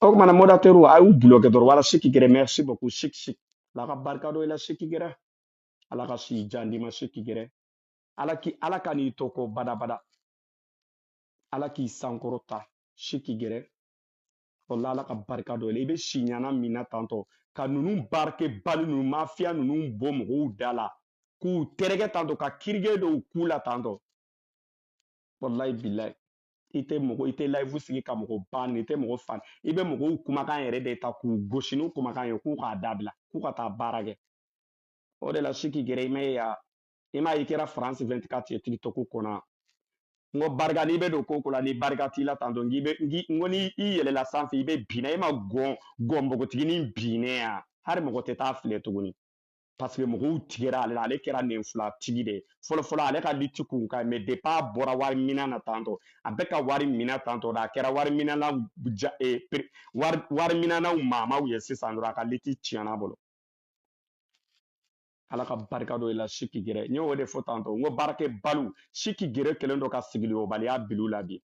O kumana modérateur a y'u bloqué dɔrɔn. Wala Siki Gɛrɛ, merci beaucoup Sik Sik. Ala ka barika dɔ i la Siki Gɛrɛ. Ala ka si jan d'i ma Siki Gɛrɛ. Ala k'i Ala ka n'i to ko badabada. Ala k'i sankɔrɔta Siki Gɛrɛ. Wala Ala ka barika dɔ i la. I bɛ si ɲana min na tantɔ ka ninnu barike bali ninnu mafiya ninnu bɔ mɔgɔw da la k'u tereke tantɔ ka kirige dɔw k'u la tantɔ. Wallahi bilahi. I tɛ mɔgɔ, i tɛ live sigi ka mɔgɔ ban, i tɛ mɔgɔ fan, i bɛ mɔgɔw kumakan yɛrɛ de ta k'u gosi n'u kumakan ye k'u k'a dabila, k'u ka taa baara kɛ. O de la Siki Gɛrɛ, i ma ye ya, i m'a ye i kɛra France 24 ye TikTok kɔnɔ. N ko barika n'i bɛ don ko ko la ni barika t'i la tantɔ, n k'i bɛ, n ko ni i yɛlɛla sanfɛ i bɛ bin na, e ma gɔn gɔn npogotiginin binnen ya, hali mɔgɔ tɛ taa filɛ tuguni. Parce que mɔgɔw tigɛra ale la, ale kɛra nen fila tigi de ye. Fɔlɔ fɔlɔ ale ka liti kun ka ɲi, mais depuis a bɔra wari minɛ na tantɔ, a bɛ ka wari minɛ tantɔ de, a kɛra wari minɛnaw ja, wari, wari minɛnaw maamaw ye sisan dɔrɔn, a ka liti tiɲɛna a bolo. Ala ka barika dɔ i la Siki Gɛrɛ. N y'o de fɔ tantɔ, n ko baarakɛ balu Siki Gɛrɛ kɛlen don ka sigilibaliya bil'u la bi.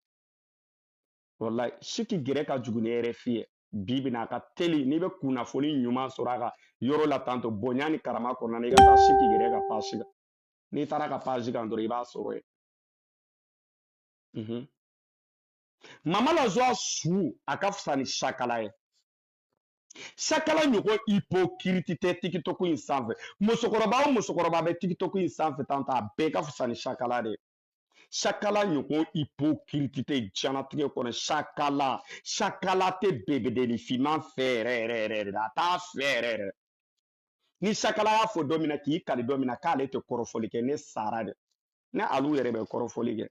Wallahi Siki Gɛrɛ ka jugu ni RFI ye. Bi bi na a ka teli, n'i bɛ kunnafoni ɲuman sɔrɔ a ka yɔrɔ la tantɔ, bonya ni karama kɔnɔna na, i ka taa Siki Gɛrɛ ka page kan. N'i taara ka page kan dɔrɔn i b'a sɔrɔ yen. Mama la joie su a ka fisa ni Sakala ye. Sakala ɲɔgɔn hypocrite tɛ TikTok in sanfɛ. Musokɔrɔba o musokɔrɔba bɛ TikTok in sanfɛ tantɔ, a bɛɛ ka fisa ni Sakala de ye. Sakala ɲɔgɔn hypocrite tɛ diɲɛlatigɛ kɔnɔ. Sakala, Sakala tɛ bebedeni finman fɛ yɛrɛ yɛrɛ yɛrɛ yɛrɛ, a t'a fɛ yɛrɛ yɛrɛ. Ni Sakala y'a fɔ don min na k'i kali don min na k'ale tɛ kɔrɔfɔli kɛ, ne sara dɛ. Ne alu yɛrɛ bɛ kɔrɔfɔli kɛ,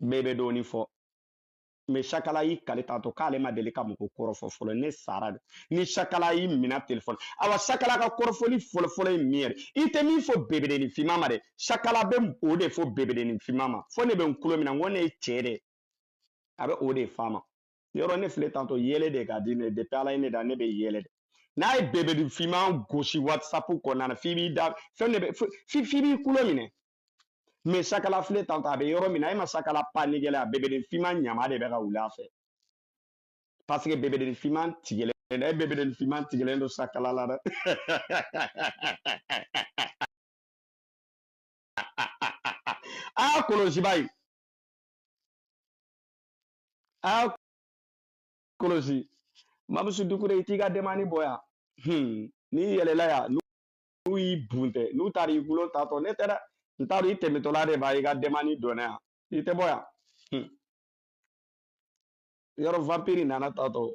bɛɛ bɛ dɔɔnin fɔ. Mais Sakala y'i kali tantɔ k'ale ma deli ka mɔgɔ kɔrɔfɔ fɔlɔ, ne sara dɛ. Ni Sakala y'i minɛ telefɔni, awa Sakala ka kɔrɔfɔli fɔlɔfɔlɔ ye min yɛrɛ, i tɛ min fɔ bebedeni finman ma dɛ, Sakala bɛ o de fɔ bebedeni finman ma. Fo ne bɛ n kulo min na, n ko ne ye cɛ de ye, a bɛ o de f'a ma. Yɔrɔ ne filɛ tantɔ, yɛlɛ de ka di ne ye, depuis Ala ye ne da ne bɛ yɛlɛ de. N'a ye bebedeni finman gosi WhatsApp kɔnɔna na, f'i b'i da fɛn de bɛ, f'i b'i kulo minɛ. Mais Sakala filɛ tantɔ, a bɛ yɔrɔ min na, e ma Sakala panikɛla, a bebedeni finman ɲama de bɛ ka wuli a fɛ. Parce que bebedeni finman tigɛlen don, e bebedeni finman tigɛlen don Sakala la dɛ. A kɔlɔsi ba ye. A kɔlɔsi. Mamusu Dukure, i t'i ka demani bɔ yan. N'i yɛlɛla yan, n'u y'i buntɛ, n'u taara i gulon tatɔ, ne tɛ dɛ. N t'a dɔn i tɛmɛtɔla de b'a i ka demani dɔn yan. I tɛ bɔ yan. Yɔrɔ vampire nana tatɔ.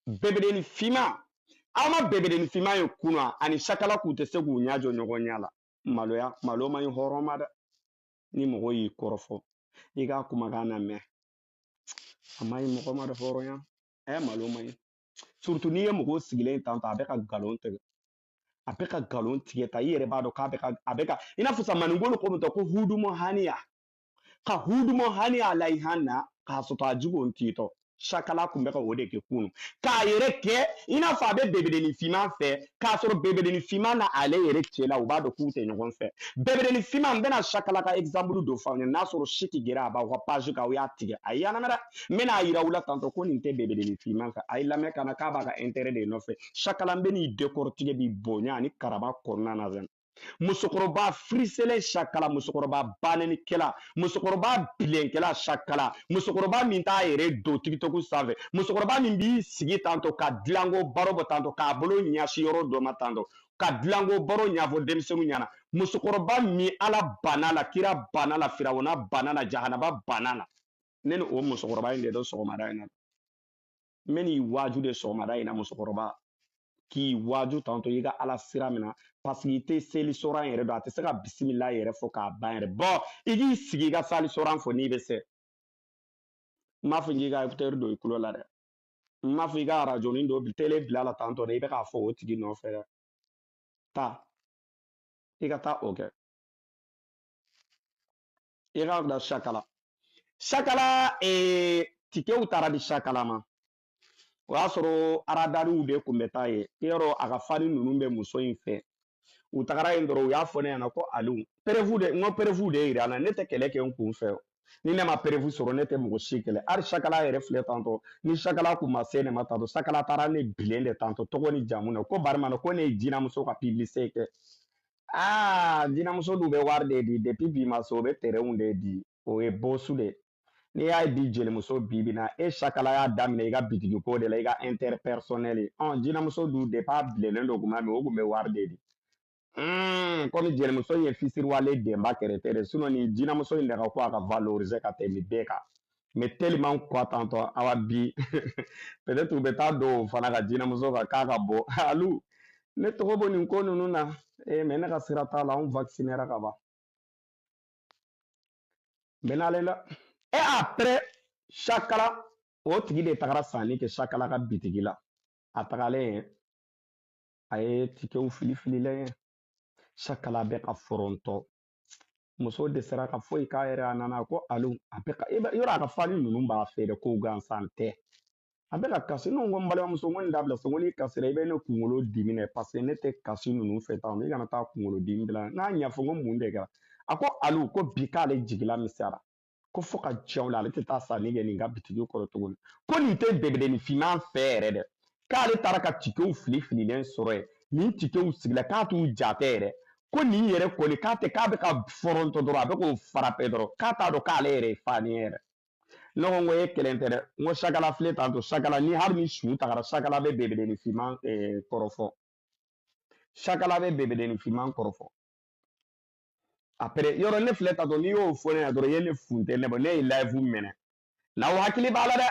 Bebedeni finman. Aw ma bebedeni finman ye kunna ani Sakala k'u tɛ se k'u ɲɛ jɔ ɲɔgɔn ɲɛ la. Maloya, malo man ɲi hɔrɔn ma dɛ. Ni mɔgɔ y'i kɔrɔfɔ, i k'a kumakan lamɛn. A man ɲi mɔgɔ ma dɛ hɔrɔnya. Malo man ɲi. Surtout n'i ye mɔgɔw sigilen tantɔ, a bɛ ka nkalon tigɛ. A bɛ ka nkalon tigɛ ta, i yɛrɛ b'a dɔn k'a bɛ ka, a bɛ ka, i n'a fɔ sisan maninkolo ko min tɔ ko hudumo haniya. Ka hudumo haniya la i han na, k'a sɔrɔ a jugu n t'i tɔ. Sakala kun bɛ ka o de kɛ kunun. K'a yɛrɛ kɛ i n'a fɔ a bɛ bebedeni finman fɛ, k'a sɔrɔ bebedeni finman na ale yɛrɛ cɛ la, u b'a dɔn k'u tɛ ɲɔgɔn fɛ. Bebedeni finman, n bɛna Sakala ka exemple dɔ f'aw ɲɛna, n'a sɔrɔ Siki Gɛrɛ a b'aw ka page kan, aw y'a tigɛ. A ye lamɛn dɛ, n bɛna a yira u la tantɔ ko nin tɛ bebedeni finman fɛ. A ye lamɛn ka na k'a b'a ka intérêt de nɔfɛ. Sakala, n bɛ n'i décortiquer bi bonya ani karama kɔnɔna na fɛnɛ. Musokɔrɔba firiselen Sakala, musokɔrɔba banɛnikɛla, musokɔrɔba bilenkɛla Sakala, musokɔrɔba min t'a yɛrɛ don TikTok sanfɛ, musokɔrɔba min b'i sigi tantɔ ka dilanko baro bɔ tantɔ k'a bolo ɲɛsin yɔrɔ dɔ ma tantɔ ka dilanko baro ɲɛfɔ denmisɛnninw ɲɛna, musokɔrɔba min Ala banna la, kira banna la, firawuna banna la, jahanaba banna la. Ne ni o musokɔrɔba in de don sɔgɔmada in na. N bɛ n'i waaju de sɔgɔmada in na, musokɔrɔba. K'i waaju tantɔ i ka Ala sira minɛ, parce que i tɛ seli soran yɛrɛ dɔn, a tɛ se ka bisimila yɛrɛ fɔ k'a ban yɛrɛ. Bɔn, i k'i sigi i ka sali soran fɔ n'i bɛ se. N m'a fɔ k'i ka écouteur don i tulo la dɛ. N m'a fɔ i ka arajonin dɔ télé bila la tantɔ dɛ, i bɛ k'a fɔ o tigi nɔfɛ dɛ. Taa, i ka taa o kɛ. I ka da Sakala. Sakala, tikew taara di Sakala ma. O y'a sɔrɔ aradariw de kun bɛ taa yen. I y'a dɔn a ka fani ninnu bɛ muso in fɛ. U tagara yen dɔrɔn, u y'a fɔ ne ɲɛna ko Aliou. Preuve de, n ko preuve de yira n na, ne tɛ kɛlɛ kɛ n kun fɛ. Ni ne ma preuve sɔrɔ ne tɛ mɔgɔ si kɛlɛ. Hali Sakala yɛrɛ filɛ tantɔ, ni Sakala kun ma se ne ma tantɔ, Sakala taara ne bilen de tantɔ tɔgɔ ni jamu na ko barima ko ne ye jinamuso ka publicité kɛ. Aa jinamuso dun bɛ wari de di depuis bi ma se o bɛ terrain de di, o ye bosu de. N'i y'a di jelimuso bi bi na e Sakala y'a daminɛ i ka bitigi ko de la i ka interpersonnel ye. Ɔn jinamuso dun depuis a bilennen don kuma min o kun bɛ wari de di. Komi jelimuso in ye fisiriwale denba kɛrɛfɛ de, sinon ni jinamuso in de ka ko a ka valoriser ka tɛmɛ bɛɛ kan. Mais tellement quoi tantɔ awa bi peut-être u bɛ taa don o fana ka jinamuso kan k'a ka bɔ. Alu ne tɔgɔ bɔ nin ko ninnu na mais ne ka sira t'a la, anw vaccinera ka ban. N bɛ n'ale la. Et après Sakala o tigi de tagara sanni kɛ Sakala ka bitigi la. A tagalen a ye tikew fili fililen ye. Sakala bɛ ka forontɔ. Muso dɛsɛra ka foyi k'a yɛrɛ, a nana ko alu a bɛ ka yɔrɔ a ka fani ninnu b'a feere ko gansan tɛ. A bɛ ka kasi. Ne ko n balimamuso n ko nin dabila sa, n ko n'i kasira i bɛ ne kunkolo dimi dɛ, parce que ne tɛ kasi ninnu fɛ tan, i kana taa kunkolo dimi bila. N'a ɲɛfɔ n ko mun de kɛra? A ko alu ko bi k'ale jigila misɛnyara, ko fo ka diɲɛ wuli ale tɛ taa sanni kɛ nin ka bitigi kɔrɔ tuguni, ko nin tɛ bɛbɛdennin finman fɛ yɛrɛ dɛ, k'ale taara ka tikew fili fililen sɔrɔ yen, nin tikew sigila k'a t'u jate yɛrɛ, ko nin yɛrɛ kɔni k'a tɛ k'a bɛ ka fɔrɔntɔ dɔrɔn, a bɛ k'o frapper dɔrɔn, k'a t'a dɔn k'ale yɛrɛ ye fani ye yɛrɛ. Ne ko n ko e kelen tɛ dɛ, n ko Sakala filɛ tantɔ, Sakala ni hali ni su tagara Sakala bɛ bɛbɛdennin finman kɔrɔfɔ. Sakala bɛ bɛbɛdennin finman kɔrɔfɔ. Après yɔrɔ ne filɛ tantɔ, n'i y'o fɔ ne ɲɛna dɔrɔn i ye ne funteni ne bɔ, ne ye live minɛ. N'aw hakili b'a la dɛ,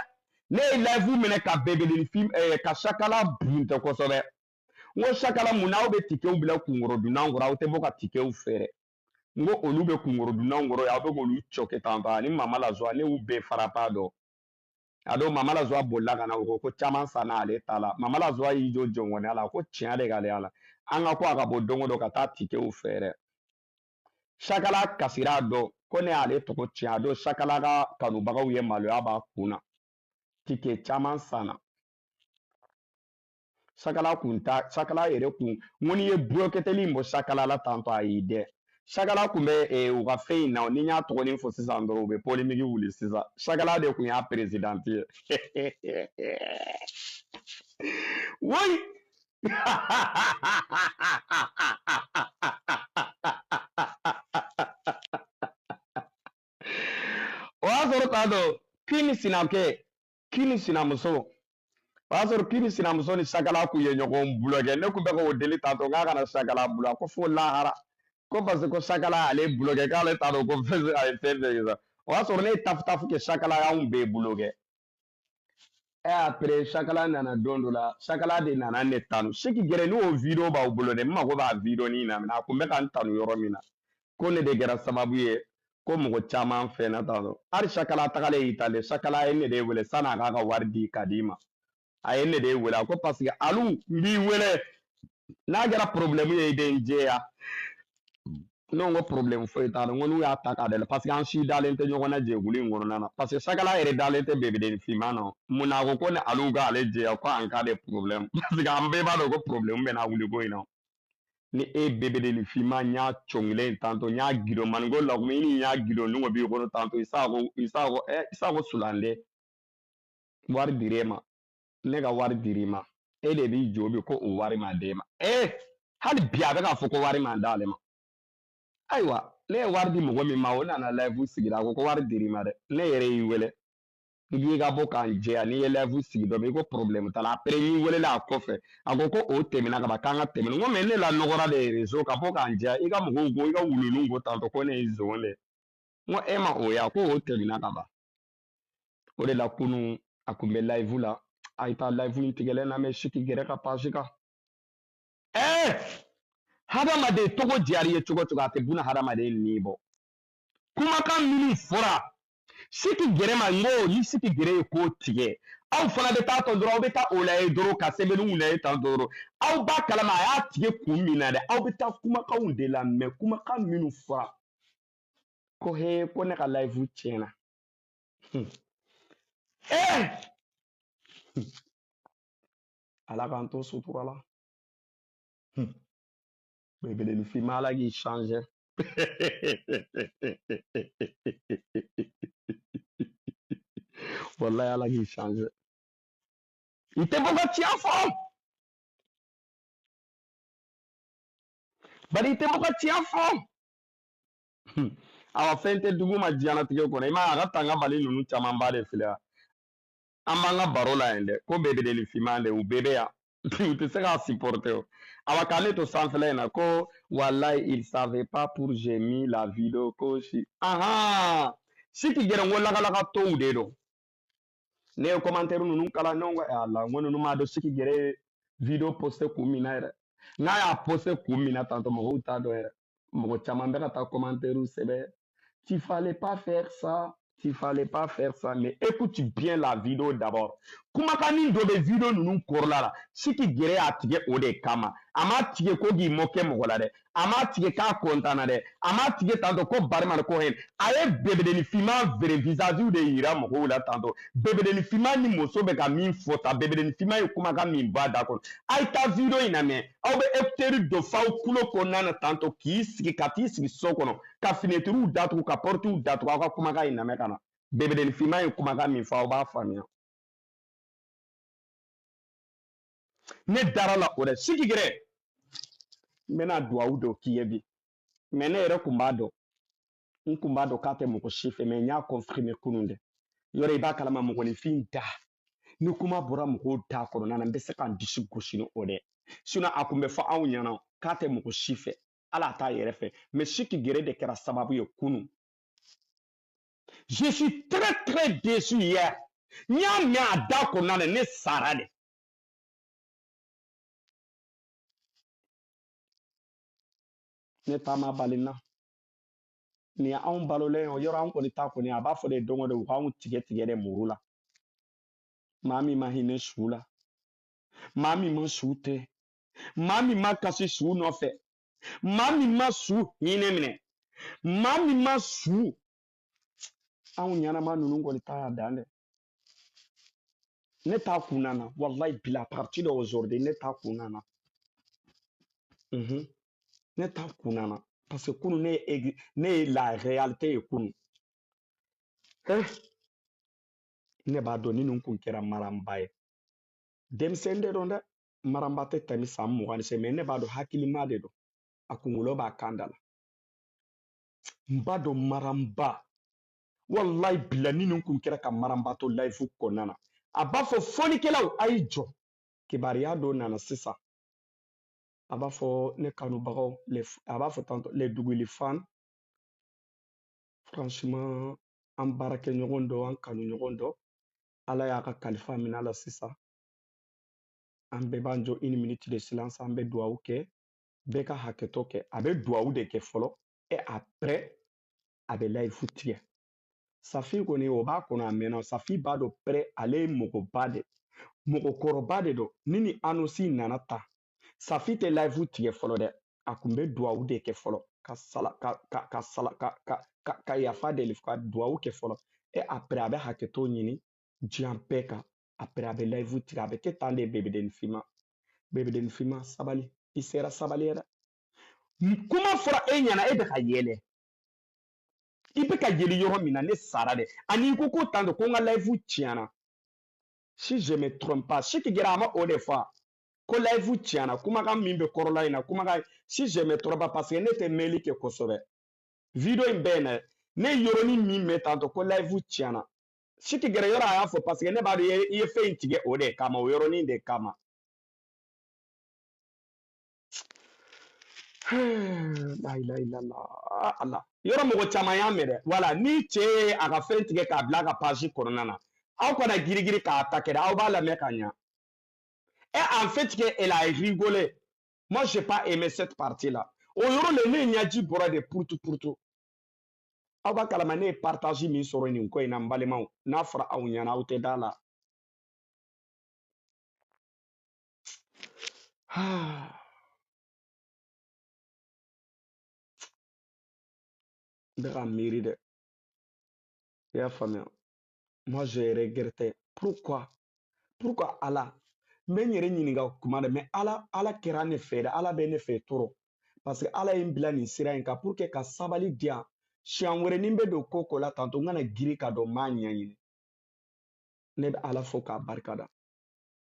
ne ye live minɛ ka bɛbɛdennin fin ka Sakala buntɛ kosɛbɛ. N ko Sakala mun n'aw bɛ tikew bila kungorodunnaw kɔrɔ, aw tɛ bɔ ka tikew feere. N ko olu bɛ kungorodunnaw kɔrɔ yen, aw bɛ k'olu cɔkɛ tantɔ ani Mama Lazoa, ne y'u bɛɛ farapa dɔn. A don Mama Lazoa bolila ka na, o ko ko caman sanna ale ta la. Mama Lazoa y'i jɔ jɔngɔnniya la, ko tiɲɛ de k'ale la. An ka ko a ka bɔ don o don ka taa tikew feere. Sakala kasira a dɔn ko ne y'ale tɔgɔ tiɲɛ, a don Sakala ka kanubagaw ye maloya b'a kun na. Tike caman sanna. Sakala kun ta, Sakala yɛrɛ kun, n ko n'i ye burokɛtɛli in bɔ Sakala la tantɔ a y'i dɛ. Sakala kun bɛ u ka fɛn in na, ni n y'a tɔgɔnin fɔ sisan dɔrɔn u bɛ polémique wuli sisan. Sakala de kun y'a présidente ye. Oui. O y'a sɔrɔ tantɔ kini sinakɛ, kini sinamuso. O y'a sɔrɔ kini sinamuso ni Sakala kun ye ɲɔgɔn bulɔkɛ. Ne kun bɛ k'o deli tantɔ k'a kana Sakala bulɔ, ko fo lahara. Ko parce que ko Sakala ale bulɔkɛ, k'ale t'a dɔn ko fɛn a ye fɛn fɛn kɛ sa. O y'a sɔrɔ ne ye tafu kɛ Sakala y'anw bɛɛ bulɔkɛ. Et après Sakala nana don dɔ la, Sakala de nana ne tanu. Seki gɛrɛ n'o vidéo b'aw bolo dɛ, n mago b'a vidéo nin na, a kun bɛ ka n tanu yɔrɔ min na. Ko ne de kɛra sababu ye ko mɔgɔ caman fɛnna tantɔ. Hali Sakala tagalen Itali, Sakala ye ne de wele san'a k'a ka wari di ka d'i ma. A ye ne de wele, a ko parce que alu n b'i wele n'a kɛra problème ye i bɛ n jɛya. Ne ko problème foyi t'a la, n ko n'u y'a ta k'a dayɛlɛ parce que an si dalen tɛ ɲɔgɔn na jɛkulu in kɔnɔna na, parce que Sakala yɛrɛ dalen tɛ bɛbɛdennin finman na. Mun na a ko ko ni alu k'ale jɛya ko en cas de problème, parce que an bɛɛ b'a dɔn ko problème bɛ n'a wuli ko in na. Ni e bɛbɛdennin finman y'a cɔngilen tantɔ, n y'a gido maninko la kuma i ni y'a gido n'o b'i kɔnɔ tantɔ, i sago sulanden wari dir'e ma, ne ka wari dir'i ma, e de b'i jɔ bi ko o wari ma d'e ma. Hali bi a bɛ k'a fɔ ko wari ma d'ale ma. Ayiwa ne ye wari di mɔgɔ min ma, o nana live sigira, a ko ko wari dir'i ma dɛ. Ne yɛrɛ y'i wele n k'i ka bɔ k'an jɛya, n'i ye live sigi dɔ i ko problème t'a la. Après n y'i welela a kɔfɛ, a ko ko o tɛmɛna ka ban, k'an ka tɛmɛ. N ko mais ne la nɔgɔra de réseau ka bɔ k'an jɛya, i ka mɔgɔw ko i ka wuluninw ko tantɔ ko ne ye zon de. N ko e ma o ye, a ko o tɛmɛna ka ban. O de la kunun a kun bɛ live la, a ye taa live in tigɛlen na mɛ Siki gɛrɛ ka page kan. Hadamaden tɔgɔ diyara i ye cogo cogo, a tɛ buna hadamaden ni bɔ. Kumakan minnu fɔra Siki gɛrɛ ma, n ko ni Siki gɛrɛ ye ko tigɛ, aw fana bɛ taa tɔ dɔrɔn, aw bɛ taa o lajɛ dɔrɔn ka sɛbɛnniw lajɛ tan dɔrɔn. Aw b'a kalama a y'a tigɛ kun min na dɛ, aw bɛ taa kumakanw de lamɛn, kumakan minnu fɔra ko he ko ne ka live tiɲɛna. Ala k'an to sutura la. Bɛbɛdennin finman ala k'i changer. Wallahi ala k'i changer. I tɛ bɔ ka tiɲɛ fɔ. Bari i tɛ bɔ ka tiɲɛ fɔ. Awa fɛn tɛ dugu ma diɲɛlatigɛ kɔnɔ. I m'a ye a ka tanga bali ninnu camanba de filɛ yan. An b'an ka baro la yen dɛ. Ko bebedeni finman de u bɛɛ bɛ yan. U tɛ se k'a supporter o. Awa k'ale to sanfɛla in na ko walayi il savait pas pour j'ai mis la vidéo ko si. Ahan! Siki gɛrɛ n ko lakalakatɔw de don. Ne ye commentaire ninnu kalan ne ko ala n ko ninnu m'a dɔn Siki gɛrɛ ye vidéo posté kun min na yɛrɛ. N'a y'a posté kun min na tantôt mɔgɔw t'a dɔn yɛrɛ. Mɔgɔ caman bɛ ka taa commentaire sɛbɛn. Tu fallait pas faire ça. Tu fallait pas faire ça, mais écoute bien la vidéo d'abord. Kumakanin dɔ bɛ vidéo ninnu kɔrɔla la. Siki gɛrɛ y'a tigɛ o de kama. A m'a tigɛ ko k'i mɔkɛ mɔgɔ la dɛ. A m'a tigɛ k'a content na dɛ. A m'a tigɛ tantôt ko barima ko hɛn. A ye bebedeni finman vrai visage de yira mɔgɔw la tantôt. Bebedeni finman ni muso bɛ ka min fɔ tan, bebedeni finman ye kumakan min b'a da kɔnɔ. A ye taa vidéo in lamɛn. Aw bɛ écouteur don f'aw tulo kɔnɔna na tantôt k'i sigi ka t'i sigi so kɔnɔ. Ka finɛtiriw datugu ka portiw datugu aw ka kumakan in lamɛn ka na. Bebedeni finman ye kumakan min fɔ aw b'a faamuya. Ne dara la o dɛ. Siki gɛrɛ n bɛna duwawu dɔ k'i ye bi. Mais ne yɛrɛ kun b'a dɔn. N kun b'a dɔn k'a tɛ mɔgɔ si fɛ, mais n y'a confirmer kunun dɛ. Yɔrɔ i b'a kalama mɔgɔninfin da. Ni kuma bɔra mɔgɔw da kɔnɔna na, n bɛ se ka n disi gosi ni o dɛ. Sinon a kun bɛ fɔ anw ɲɛna k'a tɛ mɔgɔ si fɛ. Ala t'a yɛrɛ fɛ. Mais Siki gɛrɛ de kɛra sababu ye kunun. Je suis très très déçu hier. N y'a mɛn a da kɔnɔna na, ne sara de. Ne ta ma bali n na. Nin ye anw balolen ye o, yɔrɔ anw kɔni ta kɔni, a b'a fɔ de don o don u k'anw tigɛ tigɛ de muru la. Maa min ma hinɛ su la, maa min ma su tɛ, maa min ma kasi su nɔfɛ, maa min ma su hinɛ minɛ, maa min ma su, anw ɲɛnama ninnu kɔni ta y'a dan dɛ. Ne t'a kun na, wallahi bila à partir d'aujourd'hui ne t'a kun na. Ne t'a kun na parce que kunun ne ye la réalité ye kunun. Ne b'a dɔn ni ninnu kun kɛra maranba ye. Denmisɛnnin de don dɛ, maranba tɛ tɛmɛ san 20 ni seegin, mais ne b'a dɔn hakilima de don. A kunkolo b'a kan da la. N b'a dɔn maranba. Wallahi bila ni ninnu kun kɛra ka maranba to live kɔnɔna na. A b'a fɔ fɔlikɛlaw a y'i jɔ. Kibaruya dɔ nana sisan. A b'a fɔ ne kanubagaw, a b'a fɔ tantôt les duguli fans. Franchement, an baarakɛɲɔgɔn dɔ, an kanuɲɔgɔn dɔ. Ala y'a ka kalifa minɛ a la sisan. An bɛɛ b'an jɔ une minute de silence, an bɛ duwawu kɛ. Bɛɛ ka hakɛtɔ kɛ. A bɛ duwawu de kɛ fɔlɔ. Et après, a bɛ live tigɛ. Safi kɔni o b'a kɔnɔ a mɛnna. Safi b'a dɔn prêt, ale ye mɔgɔba de. Mɔgɔkɔrɔba de don. Ni nin annonce nana ta, Safi tɛ live tigɛ fɔlɔ dɛ. A kun bɛ duwawu de kɛ fɔlɔ. Ka sala, ka, ka, ka sala, ka, ka, ka, ka yafa deli, ka duwawu kɛ fɔlɔ. Et après, a bɛ hakɛto ɲini diɲɛ bɛɛ kan. Après, a bɛ live tigɛ. A bɛ kɛ tan de bebedeni finman. Bebedeni finman, sabali. I sera sabali ye dɛ. Kuma fɔra e ɲɛna, e bɛ ka yɛlɛ. I bɛ ka yɛlɛ yɔrɔ min na, ne sara dɛ. Ani i ko ko tan de, ko n ka live tiɲɛna. Si je me trompe pas, Siki gɛrɛ a ma o de fɔ. Ko live tiɲɛna, kumakan min bɛ kɔrɔla in na, kumakan, si je me trompe pas, parce que ne tɛ mɛnli kɛ kosɛbɛ. Vidéo in bɛɛ na, ne ye yɔrɔnin min mɛn tantôt ko live tiɲɛna. Siki gɛrɛ yɔrɔ a y'a fɔ parce que ne b'a dɔn i ye fɛn in tigɛ o de kama, o yɔrɔnin de kama. La ilaha illallah, Allah. Yɔrɔ mɔgɔ caman y'a mɛn dɛ. Voilà, ni cɛ ye a ka fɛn tigɛ k'a bila a ka page kɔnɔna na, aw kana girigiri k'a ta kɛ dɛ, aw b'a lamɛn ka ɲa. Et en fait, elle a rigolé. Moi, j'ai pas aimé cette partie-là. O yɔrɔ le ne ɲɛji bɔra de purutu purutu. Aw ka kalama ne ye partage min sɔrɔ nin ko in na n balimaw, n'a fɔra aw ɲɛna aw tɛ da la. N bɛ ka miiri dɛ. I y'a faamuya? Moi, j'ai regretté. Pourquoi? Pourquoi Ala? N bɛ n yɛrɛ ɲininka kuma dɛ, mais Ala, Ala kɛra ne fɛ dɛ, Ala bɛ ne fɛ trop. Parce que ala ye n bila nin sira in kan pour que ka sabali di yan. Siɲɛ wɛrɛ ni n bɛ don ko ko la tantôt n kana girin ka dɔn n m'a ɲɛɲini. Ne bɛ ala fo k'a barika da.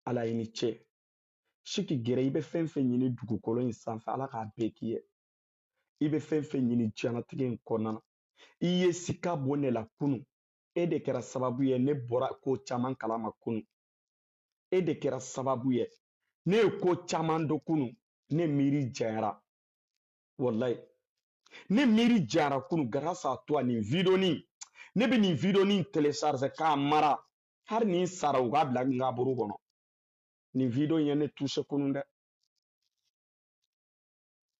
Ala i ni ce. Siki gɛrɛ i bɛ fɛn fɛn ɲini dugukolo in sanfɛ ala k'a bɛɛ k'i ye. I bɛ fɛn fɛn ɲini diɲɛlatigɛ in kɔnɔna na. I ye sika bɔ ne la kunun. E de kɛra sababu ye ne bɔra ko caman kalama kunun. E de kɛra sababu ye ne ye ko caman dɔn kunun. Ne miiri janyara. Wallahi. Ne miiri janyara kunun grâce à toi nin vidéo nin. Ne bɛ nin vidéo nin télécharger k'a mara. Hali ni n sara u k'a bila n ka buru kɔnɔ. Nin vidéo in ye ne touché kunun dɛ.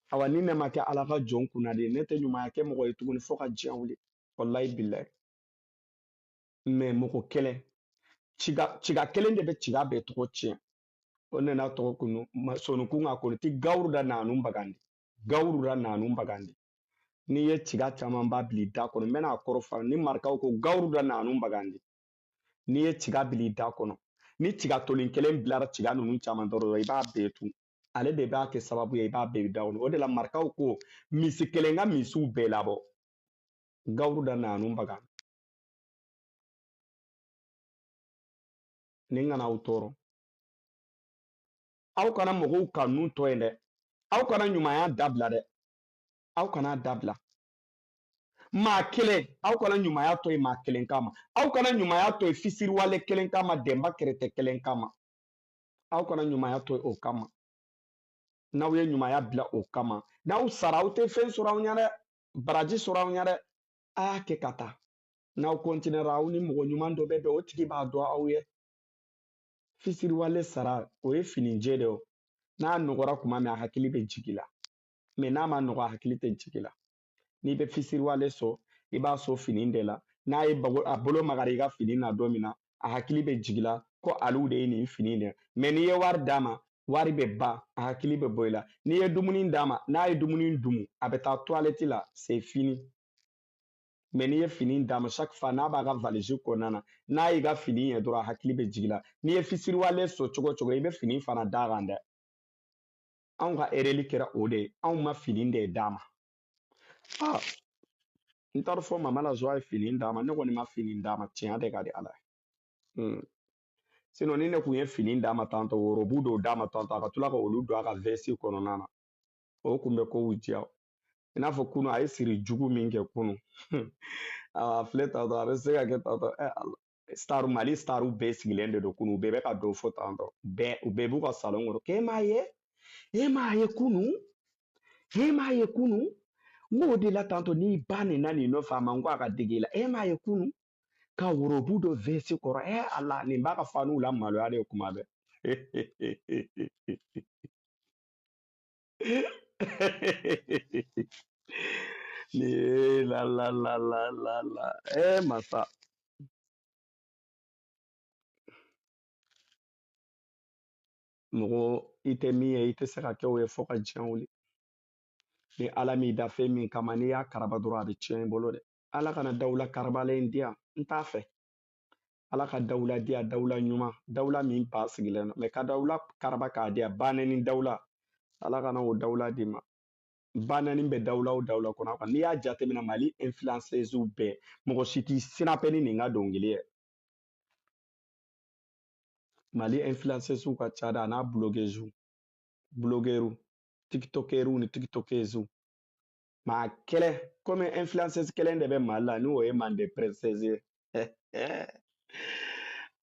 Awa ni ne ma kɛ ala ka jɔn kunna de ye, ne tɛ ɲumanya kɛ mɔgɔ ye tuguni fo ka diɲɛ wuli. Wallahi billahi. Mais mɔgɔ kelen, ciga kelen de bɛ ciga bɛɛ tɔgɔ tiɲɛ. O nana tɔgɔ kunu, sonukun ka kɔni ti gawuru da nanu bagandi. Gawuru da nanu bagandi. N'i ye ciga caman ba bila i da kɔnɔ, n bɛna a kɔrɔ fɔ, ni marikaw ko gawuru da nanu bagandi. N'i ye ciga bila i da kɔnɔ, ni ciga tolen kelen bilara ciga ninnu caman dɔrɔn, i b'a bɛɛ tun. Ale de b'a kɛ sababu ye, i b'a bɛɛ da kɔnɔ. O de la marikaw ko misi kelen ka misiw bɛɛ labɔ. Gawuru da nanu bagan. Ni n kana aw tɔɔrɔ. Aw kana mɔgɔw kanu tɔ yen dɛ. Aw kana ɲumanya dabila dɛ. Aw kana dabila. Maa kelen, aw kana ɲumanya to yen maa kelen kama. Aw kana ɲumanya to yen fisiriwale kelen kama, dɛnba kɛrɛtɛ kelen kama. Aw kana ɲumanya to yen o kama. N'aw ye ɲumanya bila o kama, n'aw sara aw tɛ fɛn sɔrɔ aw ɲɛ dɛ, baraji sɔrɔ aw ɲɛ dɛ. A y'a kɛ ka taa. N'aw kɔntinɛra, aw ni mɔgɔ ɲuman dɔ bɛ bɛn, o tigi b'a dɔn aw ye. Fisiriwale sara, o ye finijɛ de ye o. N'a nɔgɔra tuma min, a hakili bɛ jigin la. Mais n'a ma nɔgɔ, a hakili tɛ jigin la. N'i bɛ fisiriwale sɔn, i b'a sɔn fini de la. N'a ye a bolo magara i ka fini na don min na, a hakili bɛ jigin la ko alu de ye nin fini de ye. Mais n'i ye wari d'a ma, wari bɛ ban, a hakili bɛ bɔ i la. N'i ye dumuni d'a ma, n'a ye dumuni dumu, a bɛ taa toilette la, c'est fini. Mais n'i ye fini d'a ma, chaque fois n'a b'a ka valise kɔnɔna na, n'a y'i ka fini ye dɔrɔn, a hakili bɛ jigin la. N'i ye fisiriwale sɔn cogo o cogo, i bɛ fini fana d'a kan dɛ. Anw ka erreur kɛra o de ye, anw ma fini de d'a ma. N t'a dɔn fɔ mama la joie ye fini d'a ma, ne kɔni ma fini d'a ma, tiɲɛ de ka di Ala ye. Sinon ni ne kun ye fini d'a ma tantôt, robe dɔw d'a ma tantôt, a ka tila ka olu don a ka veste kɔnɔna na, o kun bɛ kow diya. I n'a fɔ kunun a ye siri jugu min kɛ kunun. A filɛ tantôt, a bɛ se ka kɛ tantôt. Ala. Star, Mali starw bɛɛ sigilen de don kunun, u bɛɛ bɛ ka dɔ fɔ tantôt. U bɛɛ b'u ka salon kɔnɔ. K'e m'a ye? E m'a ye kunun? E m'a ye kunun? N k'o de la tantôt n'i ba nana nin nɔfɛ a ma, n ko a ka dege i la. E m'a ye kunun? Ka worobu dɔ veste kɔrɔ. Ala, nin b'a ka faniw la maloya de kuma bɛɛ. Ni la la la la la la. Masa. Mɔgɔ i tɛ min ye, i tɛ se ka kɛ o ye fo ka diɲɛ wuli. Ni Ala m'i da fɛn min kama, n'i y'a karaba dɔrɔn a bɛ tiɲɛ i bolo dɛ. Ala kana dawula karabalen di yan, n t'a fɛ. Ala ka dawula di yan, dawula ɲuman, dawula min ba sigilen don. Mais ka dawula karaba k'a di yan, ba nɛni dawula, Ala kana o dawula d'i ma. Ba nɛni bɛ dawula o dawula kɔnɔ. N'i y'a jateminɛ Mali influenceuses bɛɛ, mɔgɔ si t'i sinapɛ ni nin ka dɔnkili ye. Mali influenceuses ka ca dɛ, a n'a blogueuses, blogueurs, tiktokers ni tiktokeuses. Maa kelen, komi influenceuse kelen de bɛ Mali la, n'o ye Mande princesse ye.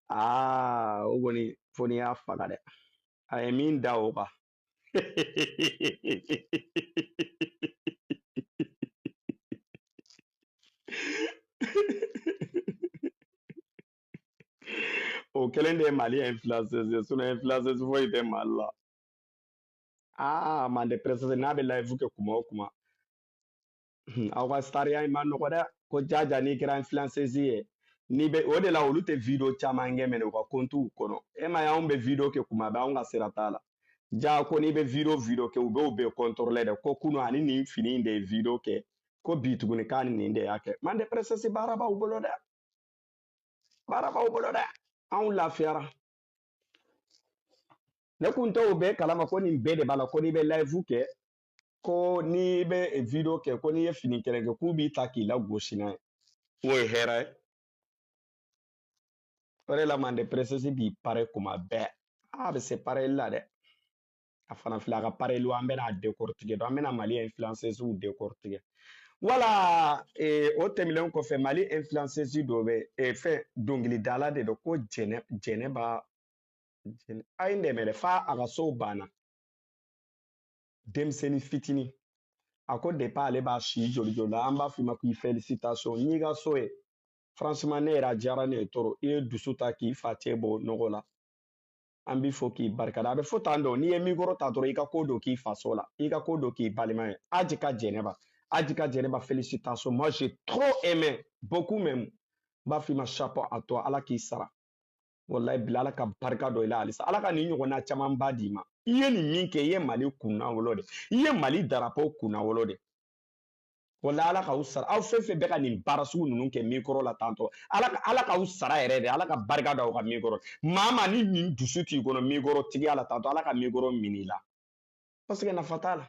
O kɔni, fo n'i y'a faga dɛ. A ye min da o kan. O kelen de ye Mali influenceuse ye, sinon influenceuse foyi tɛ Mali la. Mande princesse n'a bɛ live kɛ kuma o kuma. Aw ka stariya in ma nɔgɔ dɛ. Ko jaja n'i kɛra influenceuse ye, n'i bɛ o de la olu tɛ video caman kɛ mɛnɛ u ka compte kɔnɔ. E m'a ye anw bɛ video kɛ kuma bɛɛ, anw ka sira t'a la. Ja ko n'i bɛ video kɛ, u bɛ o bɛɛ contrôler dɛ. Ko kunun ani nin fini in de ye video kɛ, ko bi tuguni k'a ni nin de y'a kɛ. Mande princesse baara b'aw bolo dɛ. Baara b'aw bolo dɛ. Anw lafiyara. Ne kun tɛ o bɛɛ kalama ko nin bɛɛ de b'a la, ko n'i bɛ live kɛ, Ko n'i bɛ video kɛ ko n'i ye fini kɛlɛ kɛ k'u b'i ta k'i lagosi n'a ye. O ye hɛrɛ ye. O de la Mande Princesse b'i pare kuma bɛɛ. A bɛ se pareli la dɛ. A fana filɛ a ka pareli an bɛna a décortiquer. Donc an bɛna Mali influenceuse décortiquer. Wala o tɛmɛnen kɔfɛ Mali influenceuse dɔ bɛ fɛn dɔnkilidala de don ko Jɛnɛba a ye n dɛmɛ dɛ f'a a ka so banna. Denmisɛnnin fitinin a ko depuis ale b'a si joli joli la an b'a f'i ma k'i félicitation n'i ka so ye franchement ne yɛrɛ a diyara ne ye trop i ye dusu ta k'i fa cɛ bɔ nɔgɔ la an b'i fo k'i barikada a bɛ fɔ tan dɔn n'i ye micro ta dɔrɔn i ka ko dɔ k'i faso la i ka ko dɔ k'i balima ye Aji ka Jɛnɛba Aji ka Jɛnɛba félicitation moi j'ai trop aimé beaucoup même n b'a f'i ma chapeau à toi ala k'i sara wallahi bila ala ka barika dɔ i la halisa ala ka nin ɲɔgɔnna camanba d'i ma i ye nin min kɛ i ye Mali kunnawolo de i ye Mali drapeau kunnawolo de wallahi ala k'aw sara aw fɛn fɛn bɛ ka nin baara sugu ninnu kɛ micro la tantɔ ala k'aw sara yɛrɛ de ala ka barika da aw ka micro maa maa ni nin dusu t'i kɔnɔ micro tigiya la tantɔ ala ka micro minɛ i la parce que nafa t'a la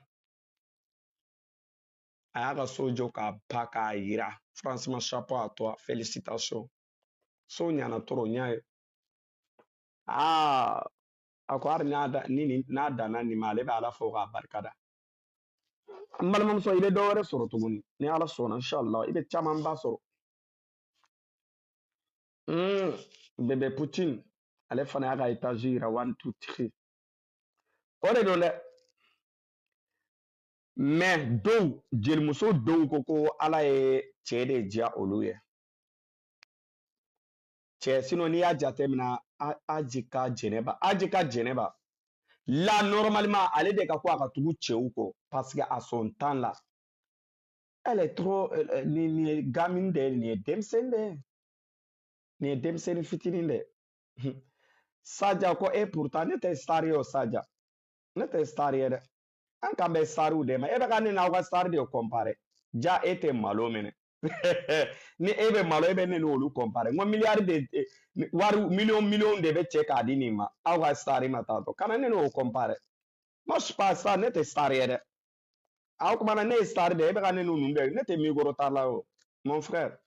a y'a ka so jɔ k'a ba k'a yira franchement chapeau à toi félicitations so ɲana trop n y'a ye aa a ko hali n'a danna nin ma ale bɛ ala fo k'a barikada n balimamuso i bɛ dɔ wɛrɛ sɔrɔ tuguni ni ala sɔnna inshallah i bɛ camanba sɔrɔ bébé Poutine ale fana y'a ka étage yira 1 2 3 o de don dɛ mais dɔw jelimuso dɔw ko ko ala ye cɛ de diya olu ye cɛ sinon n'i y'a jateminɛ Aji ka Jɛnɛba Aji ka Jɛnɛba la normalement ale de ka ko a ka tugu cɛw kɔ parce que à son temps là elle est trop nin ye gamine de ye nin ye denmisɛnnin de ye nin ye denmisɛnnin fitinin de ye Sadia ko e pourtant ne tɛ star ye o Sadia ne tɛ star ye dɛ an kan bɛ stariw de ma e bɛ ka ne n'aw ka star de comparer ja e tɛ malo minɛ ni e bɛ malo e bɛ ne n'olu comparer n ko miliyari de wari miliyɔn miliyɔn de bɛ cɛ k'a di nin ma aw ka star ma tantɔ kana ne n'o comparer moi je suis pas star ne tɛ star ye dɛ aw kumana ne ye star de ye e bɛ ka ne n'u ninnu de ne tɛ micro ta la o mon frère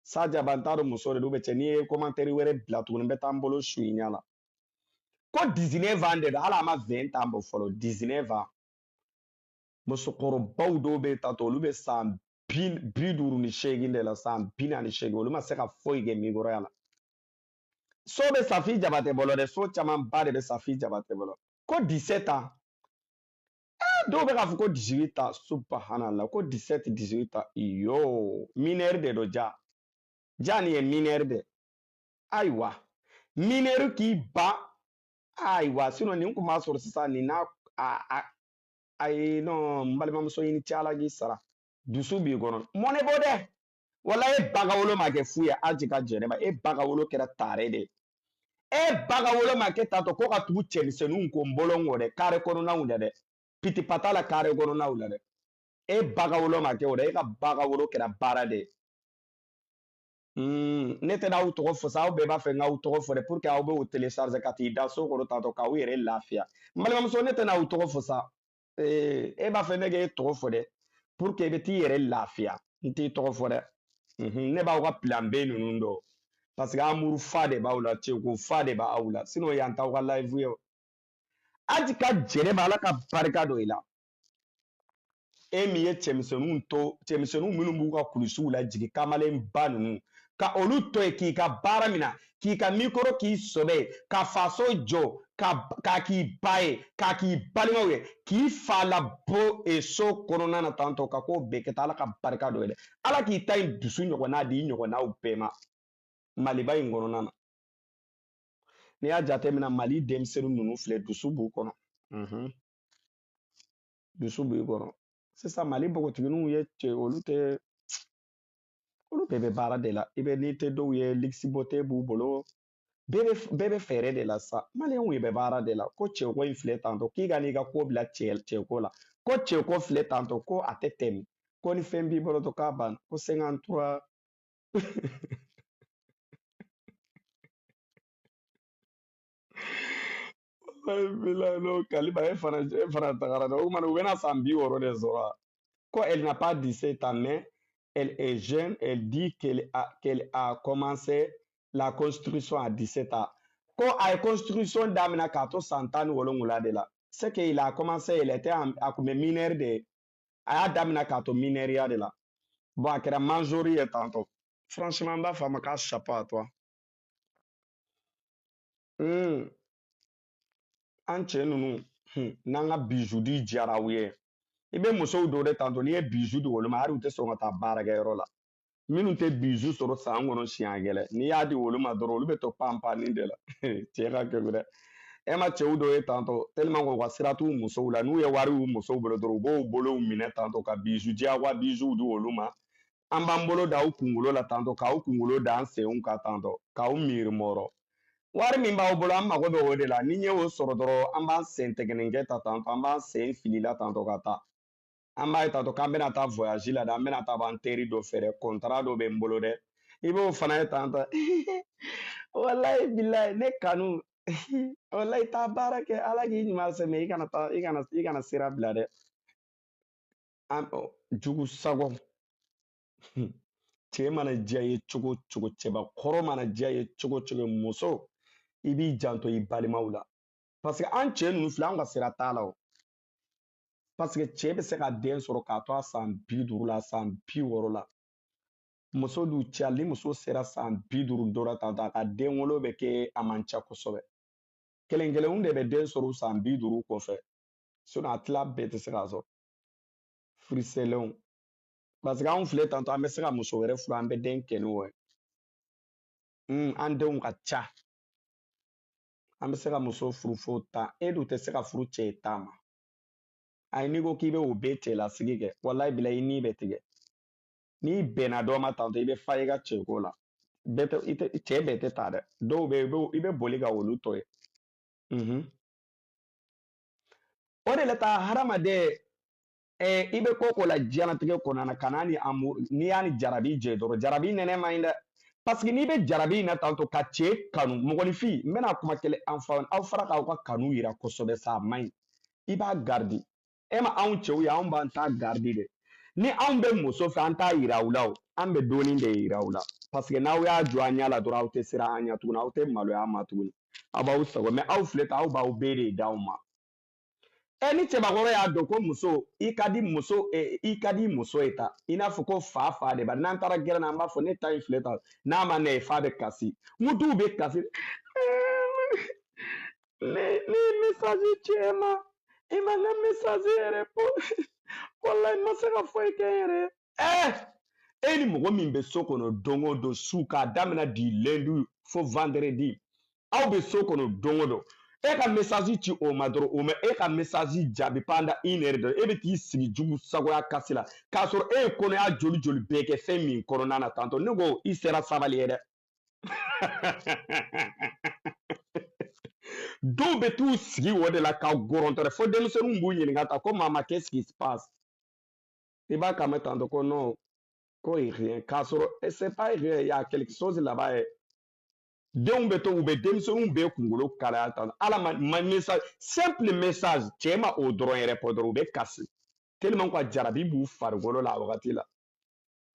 Sadia ba n t'a dɔn muso de don cɛ n'i ye commentaire wɛrɛ bila tuguni n bɛ taa n bolo su i ɲɛ la ko 19 ans de don hali a ma 20 ans bɔ fɔlɔ 19 ans musokɔrɔbaw dɔw bɛ tantɔ olu bɛ san 58 de la san 48 olu ma se ka foyi kɛ mikoroya la so bɛ Safi Jabatɛ bolo dɛ so camanba de bɛ Safi Jabatɛ bolo ko 17 ans dɔw bɛ k'a fɔ ko 18 ans subhanallah ko 17 18 ans iyo mineur de don ja ja nin ye mineur de ayiwa mineur k'i ban ayiwa sinon nin kun b'a sɔrɔ sisan nin n'a a ayi non n balimamuso i ni ce ala k'i sara dusu b'i kɔnɔ mɔnɛ bɔ dɛ wala e ba ka wolo ma kɛ fu ye Aji ka Jɛnɛba e ba ka wolo kɛra tare de e ba ka wolo ma kɛ tantɔ ko ka tugu cɛmisɛnninw ko n bolo kɔ dɛ kare kɔnɔnaw la dɛ pitipata la kare kɔnɔnaw la dɛ e ba ka wolo ma kɛ o dɛ e ka ba ka wolo kɛra baara de ye ne tɛna aw tɔgɔ fɔ sa aw bɛɛ b'a fɛ n k'aw tɔgɔ fɔ dɛ pour que aw bɛ o télécharger ka t'i da so kɔnɔ tantɔ k'aw yɛrɛ lafiya n balimamuso ne tɛna aw tɔgɔ fɔ sa e b'a fɛ ne k'e tɔgɔ fɔ dɛ pour que i bɛ t'i yɛrɛ lafiya n t'i tɔgɔ fɔ dɛ ne b'aw ka plan B ninnu dɔn parce que amour fa de b'aw la cɛko fa de b'aw la sinon yan t'aw ka live ye Aji ka Jɛnɛba ala ka barika don i la e min ye cɛmisɛnninw to cɛmisɛnninw minnu b'u ka kulusiw lajigin kamalenba ninnu ka olu to yen k'i ka baara minɛ k'i ka micro k'i sɔbɛ ye ka faso jɔ k'a k'i ba ye k'a k'i balimaw ye k'i fa labɔ so kɔnɔna na tantɔ ka ko bɛɛ kɛ tan ala ka barika don ye dɛ ala k'i ta in dusu ɲɔgɔnna di i ɲɔgɔnnaw bɛɛ ma Maliba in kɔnɔna na n'i y'a jateminɛ Mali denmisɛnnin ninnu filɛ dusu b'u kɔnɔ dusu b'u kɔnɔ sisan Mali npogotigininw ye cɛ olu tɛ olu bɛɛ bɛ baara de la i bɛ n'i tɛ dɔw ye luxe beauté b'u bolo bɛɛ bɛ fɛɛrɛ de la sa maliyɛnw bɛ baara de la ko cɛko in filɛ tantɔ k'i ka n'i ka ko bila cɛko la ko cɛko filɛ tantɔ ko a tɛ tɛmɛ ko ni fɛn b'i bolo to k'a banna ko 53 Bilahi no Kaliba e fana tagara dɛ. O kumana u bɛna san 60 de sɔrɔ. Ko elle n'a pas 17 ans, mais elle est jeune, elle dit qu'elle a commencé la construction à 17 ans. Ko a ye construction daminɛ k'a to san 17 de la. C'est qu'il a commencé, il était a kun bɛ mineur de, a y'a daminɛ k'a to mineuriya de la. Bon, a kɛra majori ye tantôt. Franchement, n b'a fɔ a ma k'a chapeau à toi. An cɛ ninnu, n'an ka bijou di diyara u ye. I bɛ musow don de tantôt, n'i ye bijou di olu ma, hali u tɛ sɔn ka taa baarakɛyɔrɔ la. Minnu tɛ bijou sɔrɔ san kɔnɔ siɲɛ kelen, n'i y'a di olu ma dɔrɔn, olu bɛ to panpanni de la. Cɛ ka kegu dɛ. E ma cɛw dɔ ye tantôt, tellement que u ka sira t'u musow la, n'u ye wari y'u musow bolo dɔrɔn, u b'o bolow minɛ tantôt ka bijou diyagoya bijou di olu ma. An b'an bolo da aw kunkolo la tantôt, k'aw kunkolo da an senw kan tantôt, k'aw miiri mɔrɔ. Wari min b'aw bolo, an mago bɛ o de la. Ni n ye o sɔrɔ dɔrɔn, an b'an sen tɛgɛnin ta tantôt, an b'an sen fili la tantôt ka taa. An b'a ye tantôt k'an bɛna taa voyage la dɛ, an bɛna taa b'an teri dɔ fɛ dɛ, contrat dɔ bɛ n bolo dɛ. I b'o fana ye tantôt. Walayi bilayi, ne kanu. Walayi taa baara kɛ, Ala k'i ɲuman sɛmɛ, i kana taa, i kana sira bila dɛ. An jugu sago. Cɛ mana diya i ye cogo o cogo, cɛbakɔrɔ mana diya i ye cogo o cogo, muso, i b'i janto i balimaw la. Parce que an cɛ ninnu filɛ, an ka sira t'a la o. Parce que cɛ bɛ se ka den sɔrɔ k'a to a san 50 la, san 60 la. Muso dun cɛ, ni muso sera san 50 dɔrɔn tantôt, a ka den wolo bɛ kɛ a man ca kosɛbɛ. Kelen kelenw de bɛ den sɔrɔ san 50 kɔfɛ. Sinon a tila bɛɛ tɛ se k'a sɔrɔ. Furiselenw. Parce que anw filɛ tantôt, an bɛ se ka muso wɛrɛ furu, an bɛ den kɛ n'o ye. An denw ka ca. An bɛ se ka muso furu fo 10. E dun tɛ se ka furu cɛ 10 ma. Ayi, n'i ko k'i bɛ o bɛɛ cɛlasigi kɛ, walayi bilayi i ni bɛ tigɛ. N'i bɛnna dɔ ma tantôt, i bɛ fa i ka cɛko la. Bɛɛ tɛ, i tɛ, cɛ bɛɛ tɛ ta dɛ. Dɔw bɛ yen, i bɛ boli ka olu to yen. O de la taa hadamaden, i bɛ ko ko la diɲɛlatigɛ kɔnɔna na, kana ni amour, n'i y'a ni jarabi jɛ dɔrɔn, jarabi nɛnɛ man ɲi dɛ. Parce que n'i bɛ jarabi in na tantôt ka cɛ kanu, mɔgɔninfin, n bɛna kuma kelen an fa, aw fara k'aw ka kanu yira kosɛbɛ sa, a man ɲi. I b'a garder. E ma anw cɛw ye, anw b'an ta garder de. Ni anw bɛ muso fɛ, an t'a yira u la o. An bɛ donni de yira u la. Parce que n'aw y'a jɔ an ɲɛ la dɔrɔn, aw tɛ siran an ɲɛ tuguni, aw tɛ maloya an ma tuguni. Aw b'aw sago, mais aw filɛ tan, aw b'aw bɛɛ de d'aw ma. Ni cɛbakɔrɔ y'a dɔn ko muso, i ka di muso, i ka di muso ye ta, i n'a fɔ ko fa fa de b'a, n'an taara gɛrɛn na, an b'a fɔ ne ta in filɛ tan, n'a ma nɛ fa bɛ kasi, mutuw bɛ kasi. Ne ye message ci e ma, i ma n ka message yɛrɛ bɔ, walayi n ma se ka foyi kɛ n yɛrɛ ye. E ni mɔgɔ min bɛ so kɔnɔ don o don su k'a daminɛ du lundi fo vendredi, aw bɛ so kɔnɔ don o don, e ka message ci o ma dɔrɔn, o ma e ka message jaabi pendant une heure dɔrɔn, e bɛ t'i sigi jugu sagoya kasi la, k'a sɔrɔ e ye kɔnɔya joli joli bɛɛ kɛ fɛn min kɔnɔna na tantôt, ne ko i sera sabali ye dɛ. Dɔw bɛ t'u sigi o de la ka gɔrɔntɔrɔ fo denmisɛnninw b'u ɲininka ta ko mama qu'est-ce qui se passe? I b'a kan mɛn tantôt ko non, ko rien, k'a sɔrɔ c'est pas rien, il y a quelque chose là-bas ye. Denw bɛ to, u bɛ denmisɛnninw bɛɛ kunkolo kalaya tan, ala ma message, simple message, cɛ ma o dɔrɔn yɛrɛ fɔ dɔrɔn, u bɛ kasi tellement ka jarabi b'u farikolo la a wagati la.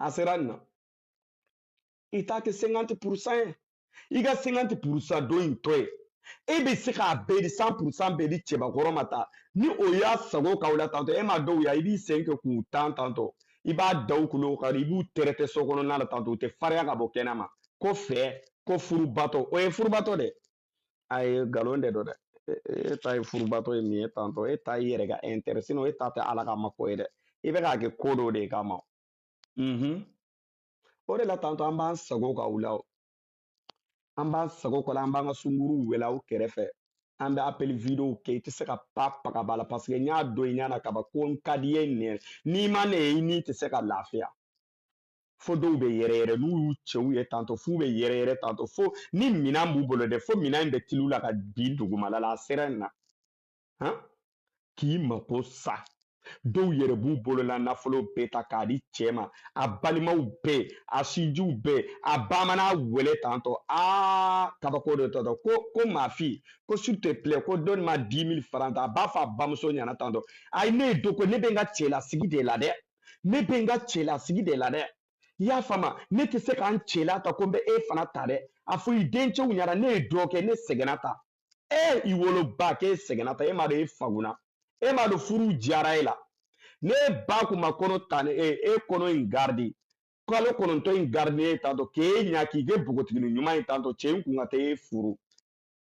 A sera nin na, i t'a kɛ 50% ye, i ka 50% dɔ in to yen, e bɛ se k'a bɛɛ di 100% bɛɛ di cɛbakɔrɔ ma ta, ni o y'a sago k'aw la tantôt, e ma dɔw ya, i b'i sen kɛ k'u tan tantôt, i b'a da u kulo kan, i b'u tɛrɛtɛ so kɔnɔna la tantôt, u tɛ farinya ka bɔ kɛnɛ ma ko fɛ ko furubatɔ, o ye furubatɔ dɛ, a ye nkalon de don dɛ, e ta ye furubatɔ ye min ye tantôt, e ta y'i yɛrɛ ka intérêt, sinon e ta tɛ Ala ka mako ye dɛ, i bɛ k'a kɛ ko dɔ de kama. O de la tantôt an b'an sago k'aw la o. An b'an sago k'aw la, an b'an ka sunkuruw wele aw kɛrɛfɛ, an bɛ appel vidéo kɛ, i tɛ se ka pa pagaba la parce que n y'a dɔn i ɲɛna kaban ko n ka di i ye nin, n'i ma ne ye i ni tɛ se ka lafiya. Fo dɔw bɛ yɛrɛ yɛrɛ n'u y'u cɛw ye tantôt, f'u bɛ yɛrɛ yɛrɛ tantôt, fo ni minɛn b'u bolo dɛ, fo minɛn in bɛ tiliw la ka bin dugumala la, a sera nin na, han, k'i mako sa. Dɔw yɛrɛ b'u bolola nafolo bɛɛ ta k'a di cɛ ma, a balimaw bɛɛ, a sinjiw bɛɛ, a ba mana wele tantɔ, aa kabako de tantɔ, ko ma fille, ko s'il te plaît, ko donne-moi 10 000 francs, a b'a fɔ a bamuso ɲɛna tantɔ, ayi ne ye dɔ ko ne bɛ n ka cɛlasigi de la dɛ, ne bɛ n ka cɛlasigi de la dɛ, i y'a faamu, ne tɛ se ka n cɛla ta ko n bɛ e fana ta dɛ, a fɔ i dencɛw ɲɛna ne ye dɔ kɛ ne sɛgɛnna ta, e i woloba k'e sɛgɛnna ta, e m'a dɔn e fagunna, e m'a dɔn furu diyara e la, ne ba kun ma kɔnɔ ta ni e, e kɔnɔ in garidi kalo 9 in garidi e tantɔ k'e ɲa k'i kɛ npogotiginin ɲuman ye tantɔ, cɛ in kun ka taa e furu,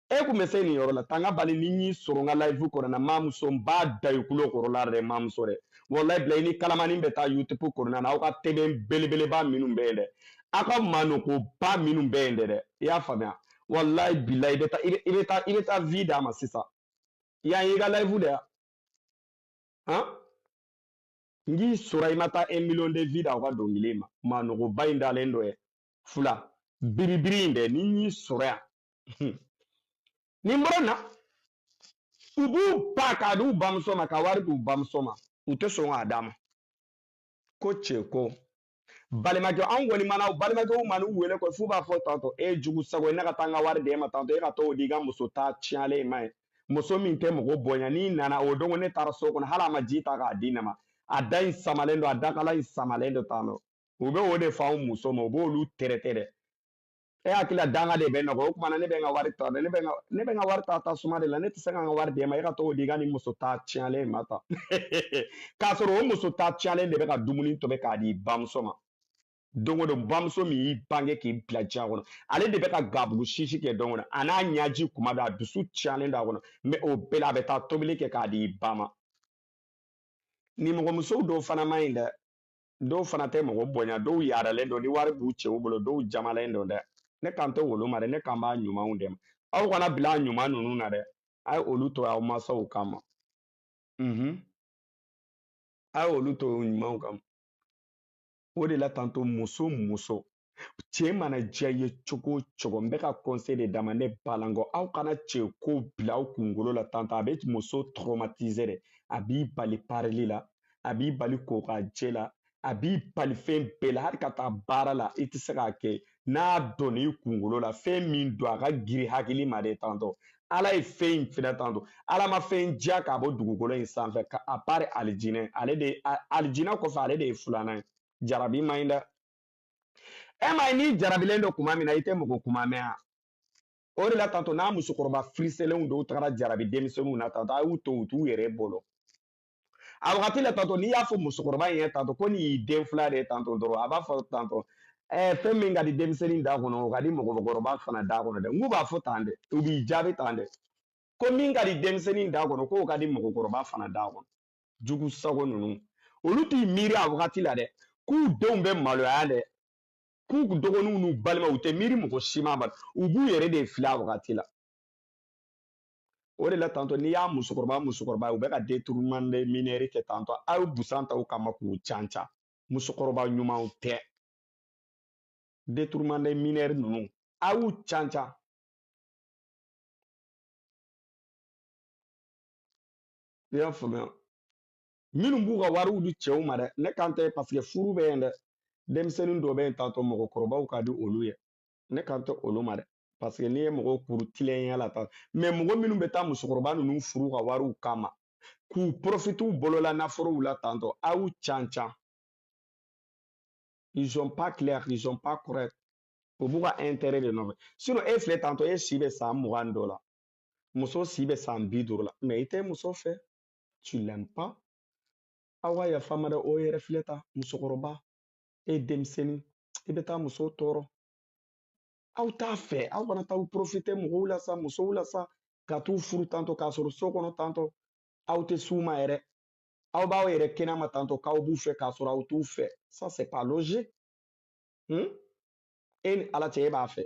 e kun bɛ se nin yɔrɔ la, tanga bali ni y'i sɔrɔ n ka live kɔnɔ na, mamuso n b'a da i kulo kɔrɔla dɛ, mamuso dɛ, walayi bila i ni kalamani bɛ taa YouTube kɔnɔna na, aw ka tɛbɛn belebeleba minnu bɛ yen dɛ, aw ka manokoba minnu bɛ yen dɛ, i y'a faamuya, walayi bilayi i bɛ taa i bɛ taa i bɛ taa vie d'a ma sisan, yan y'i ka live de ya, han n k'i sɔrɔ i ma taa 1 million de vie d'aw ka dɔnkili ma, manokoba in dalen dɔ ye fila biribiri in dɛ, ni n y'i sɔrɔ yan ni n bɔra na, u b'u ba k'a d'u bamuso ma, ka wari d'u bamuso ma, u tɛ sɔn k'a d'a ma, ko cɛ ko balimakɛ anw kɔni mana balimakɛw ma n'u wele kɔ f'u b'a fɔ tantɔ e jugu sago ne ka taa n ka wari d'e ma tantɔ, e ka t'o di i ka muso ta tiɲɛlen ma ye, muso min tɛ mɔgɔ bonya, n'i nana o don ne taara so kɔnɔ hali a ma ji ta k'a di ne ma, a da in samalen don, a dakala in samalen don tantɔ, u bɛ o de fɔ anw muso ma, u b'olu traiter dɛ, e hakili la danga de bɛ nɔgɔ, o tuma na ne bɛ n ka wari ta dɛ, ne bɛ n ka wari ta tasuma de la, ne tɛ se ka n ka wari d'e ma, e ka t'o di i ka nin muso ta tiɲɛlen ma tan, k'a sɔrɔ o muso ta tiɲɛlen de bɛ ka dumuni tobi k'a di bamuso ma, don o don bamuso min y'i bange k'i bila diɲɛ kɔnɔ, ale de bɛ ka gabugu sisi kɛ don o don, a n'a ɲɛji kuma bɛɛ, a dusu tiɲɛlen don a kɔnɔ, mais o bɛɛ la a bɛ taa tobili kɛ k'a di ba ma. Ni mɔgɔmusow dɔw fana man ɲi dɛ, dɔw fana tɛ mɔgɔ bonya, dɔw yaaralen don ni wari b'u cɛw bolo, dɔw jamalen don dɛ, ne kan tɛ olu ma dɛ, ne kan b'a ɲumanw de ma, aw kana bila a ɲuman ninnu na dɛ, a ye olu to aw mansaw kama, a ye olu to ɲumanw kama. O de la tantɔ muso cɛ mana diya i ye cogo o cogo, n bɛ ka conseil de d'a ma, ne balankɔ, aw kana cɛ ko bila aw kunkolo la tantɔ, a bɛ muso traumatiser dɛ, a b'i bali parili la, a b'i bali ko ka jɛ la, a b'i bali fɛn bɛɛ la, hali ka taa baara la i tɛ se k'a kɛ n'a donna i kunkolo la, fɛn min don a ka girin hakili ma de tantɔ, ala ye fɛn in filɛ tantɔ, ala ma fɛn diya k'a bɔ dugukolo in sanfɛ, ka a part alijinɛ, ale de alijinɛ kɔfɛ ale de ye filanan ye, jarabi man ɲi dɛ, e ma ye n'i jarabilen don kuma min na i tɛ mɔgɔ kuma mɛn wa, o de la tantɔ n'a musokɔrɔba firiselenw dɔw tagara jarabi denmisɛnninw na tantɔ, a y'u to u t'u yɛrɛ bolo, a wagati la tantɔ n'i y'a fɔ musokɔrɔba in ye tantɔ ko nin y'i den fila de ye tantɔ dɔrɔn, a b'a fɔ tantɔ fɛn min ka di denmisɛnnin da kɔnɔ o ka di mɔgɔkɔrɔba fana da kɔnɔ dɛ, n k'u b'a fɔ tan dɛ, u b'i jaabi tan dɛ, ko min ka di denmisɛnnin da kɔnɔ k'o ka di mɔgɔkɔrɔba fana da kɔnɔ, jugu sago ninnu olu t'i miiri a wagati la dɛ, k'u denw bɛ maloya dɛ, k'u dɔgɔninw n'u balimaw u tɛ miiri mɔgɔ si ma ba, u b'u yɛrɛ de fili a wagati la. O de la tantɔ n'i y'a musokɔrɔba ye u bɛ ka détournement de mineur kɛ tantɔ, aw ye busan ta u kama k'u canca, musokɔrɔba ɲumanw tɛ, détournement de mineur ninnu aw y'u canca. I y'a faamuya, minnu b'u ka wariw di cɛw ma dɛ, ne kan tɛ parce que furu bɛ yen dɛ, denmisɛnnin dɔw bɛ yen tantɔ mɔgɔkɔrɔbaw ka di olu ye, ne kan tɛ olu ma dɛ, parce que n'i ye mɔgɔw kuru tilenya la tan, mais mɔgɔ minnu bɛ taa musokɔrɔba ninnu furu ka wariw kama k'u profiter u bolola nafolow la tantɔ, aw y'u canca, ils sont pas clairs, ils sont pas corrects, u b'u ka intérêt de nɔfɛ, sinon e filɛ tantɔ e si bɛ san 20 dɔ la, muso si bɛ san 50 la, mais i tɛ muso fɛ, tu l'aimes pas, aw ka yafa ma dɛ, o yɛrɛ filɛ tan musokɔrɔba, e denmisɛnnin i bɛ taa muso tɔɔrɔ, aw t'a fɛ, aw kana taa profiter mɔgɔw la sa, musow la sa, ka t'u furu tantɔ k'a sɔrɔ so kɔnɔ tantɔ, aw tɛ s'u ma yɛrɛ, aw b'aw yɛrɛ kɛnɛma tantɔ k'aw b'u fɛ k'a sɔrɔ aw t'u fɛ, ça c'est pas logique, e ni ala cɛ e b'a fɛ,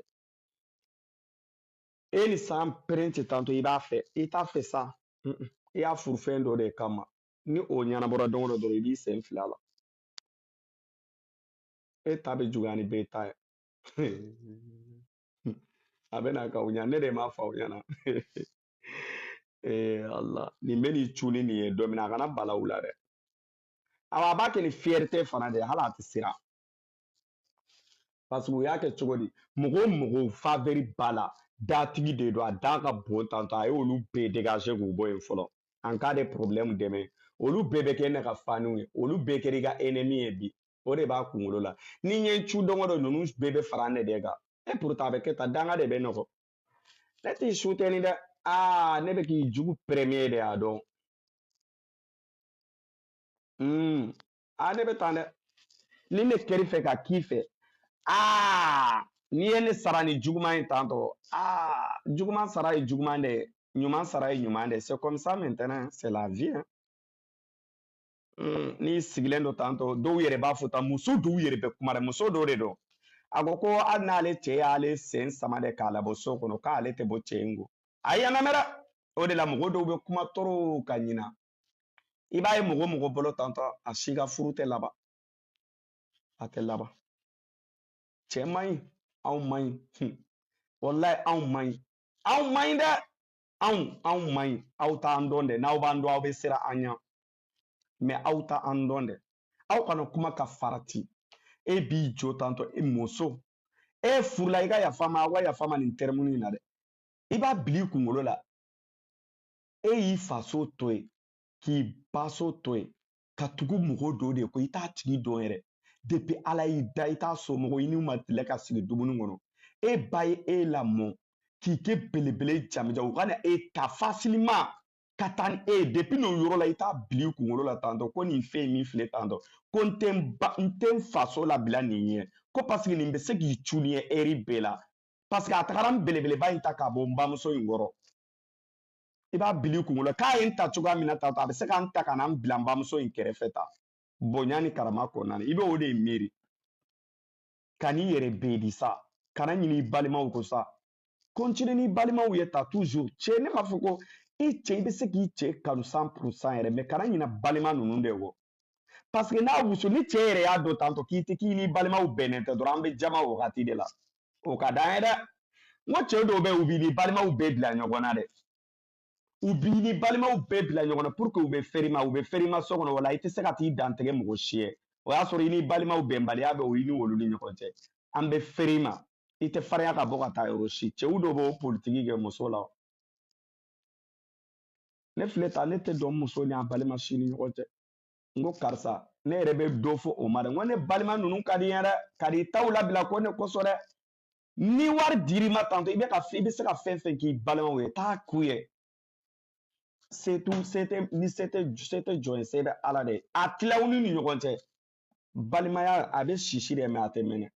e ni san pɛrɛn tantɔ i b'a fɛ, i t'a fɛ sa, i y'a furu fɛn dɔ de kama, ni o ɲɛnabɔra don o don dɔrɔn i b'i sen fili a la, e ta bɛ juguya ni bɛɛ ta ye, a bɛ na k'aw ɲɛ, ne de m'a fɔ aw ɲɛna, ee ala nin bɛ n'i cu ni nin ye don min na a kana bala u la dɛ. Awa a b'a kɛ ni fierté fana de ye, hali a tɛ siran. Parce que u y'a kɛ cogo di, mɔgɔ o mɔgɔ faveur b'a la, datigi de don, a da ka bon tantɔ, a y'olu bɛɛ dégager k'u bɔ yen fɔlɔ. En cas de problème dɛmɛ, olu bɛɛ bɛ kɛ ne ka faniw ye, olu bɛɛ kɛra i ka ennemi ye bi. O de b'a kunkolo la. Ni n ye cu don o don, ninnu bɛɛ bɛ fara ne de kan. E pourtant a bɛ kɛ tan, danga de bɛ nɔgɔ. Ne t'i soutenir dɛ. Aa, ne bɛ k'i jugu premier de y'a dɔn. Aa, ne bɛ tan dɛ. Ni ne kɛr'i fɛ ka k'i fɛ, aa, n'i ye ne sara ni juguman ye tantɔ, aa, juguman sara ye juguman de ye, ɲuman sara ye ɲuman de ye. C'est comme ça maintenant, c'est la vie, hein. N'i sigilen don tantɔ, dɔw yɛrɛ b'a fɔ tan, muso dɔw yɛrɛ bɛ kuma dɛ, muso dɔw de don. A ko ko hali n'ale cɛ y'ale sen sama de k'a labɔ so kɔnɔ, k'ale tɛ bɔ cɛ in kɔ. Ayi, an lamɛn dɛ. O de la mɔgɔ dɔw bɛ kuma trop ka ɲina. I b'a ye mɔgɔ mɔgɔ bolo tantɔ, a si ka furu tɛ laban. A tɛ laban. Cɛ man ɲi, anw man ɲi. Walayi anw man ɲi. Anw man ɲi dɛ. Anw man ɲi. Aw t'an dɔn dɛ. N'aw b'an dɔn, aw bɛ siran an ɲɛ. Mais aw t'an dɔn dɛ. Aw kana kuma ka farati. E b'i jɔ tantɔ, e muso. E furula, i ka yafa ma, aw ka yafa ma nin terme in na dɛ. I b'a bila i kunkolo la. E y'i faso to yen, k'i baso to yen, ka tugu mɔgɔ dɔw de kɔ, i t'a tigi dɔn yɛrɛ. Depuis Ala y'i da, i t'a somɔgɔ, i n'u ma deli ka sigi dumuni kɔnɔ. E ba ye e lamɔ, k'i kɛ belebele jamuja, u ka na e ta facilement ka taa ni e ye. Depuis n'o yɔrɔ la, i t'a bila i kunkolo la tantɔ, ko nin fɛn min filɛ tantɔ, ko n tɛ n ba, n tɛ n faso labila nin ɲɛ, ko parce que nin bɛ se k'i cu nin ye heure bɛɛ la. Parce que a tagara n belebeleba in ta k'a bɔ n bamuso in kɔrɔ. I b'a bila i kunkolo la k'a ye n ta cogoya min na tantɔ, a bɛ se ka n ta ka na n bila n bamuso in kɛrɛfɛ tan. Bonya ni karama kɔnɔna na, i bɛ o de miiri. Ka n'i yɛrɛ bedi sa, kana ɲini i balimaw ko sa. Continue n'i balimaw ye ta toujours. Cɛ, ne m'a fɔ ko i cɛ, i bɛ se k'i cɛ kanu 100% yɛrɛ, mais kana ɲina balima ninnu de kɔ. Parce que n'a wusu, ni cɛ yɛrɛ y'a dɔn tantɔ k'i tɛ k'i ni balimaw bɛnnen tɛ dɔrɔn, an bɛ jama o wagati de la. O ka d'an ye dɛ. N ko cɛ dɔw bɛ yen, u b'i ni balimaw bɛɛ bila ɲɔgɔn na dɛ. U b'i ni balimaw bɛɛ bila ɲɔgɔn na pour que u bɛ fɛrɛ ma, u bɛ fɛrɛ ma so kɔnɔ, o la i tɛ se ka t'i dantigɛ mɔgɔ si ye. O y'a sɔrɔ i ni balimaw bɛnbaliya bɛ o i ni olu ni ɲɔgɔn cɛ. An bɛ fɛrɛ ma, i tɛ farinya ka bɔ ka taa yɔrɔ si. Cɛw dɔw b'o politiki kɛ muso la. Ne filɛ tan, ne tɛ dɔn muso ni a balima si ni ɲɔgɔn cɛ. N ko karisa, ne yɛrɛ bɛ dɔ fɔ o ma dɛ. N ko ne balima ninnu ka di n ye dɛ, ka di taw labila ko ne kosɔn dɛ. Ni wari dir'i ma tantɔ, i bɛ se ka fɛn fɛn k'i balimaw ye, taa k'u ye. Se t'u, se tɛ, ni se tɛ, se tɛ jɔn ye, se bɛ Ala de ye. A tilaw ni ɲɔgɔn cɛ. Balimaya a bɛ sisi dɛ, mais a tɛ mɛnɛ.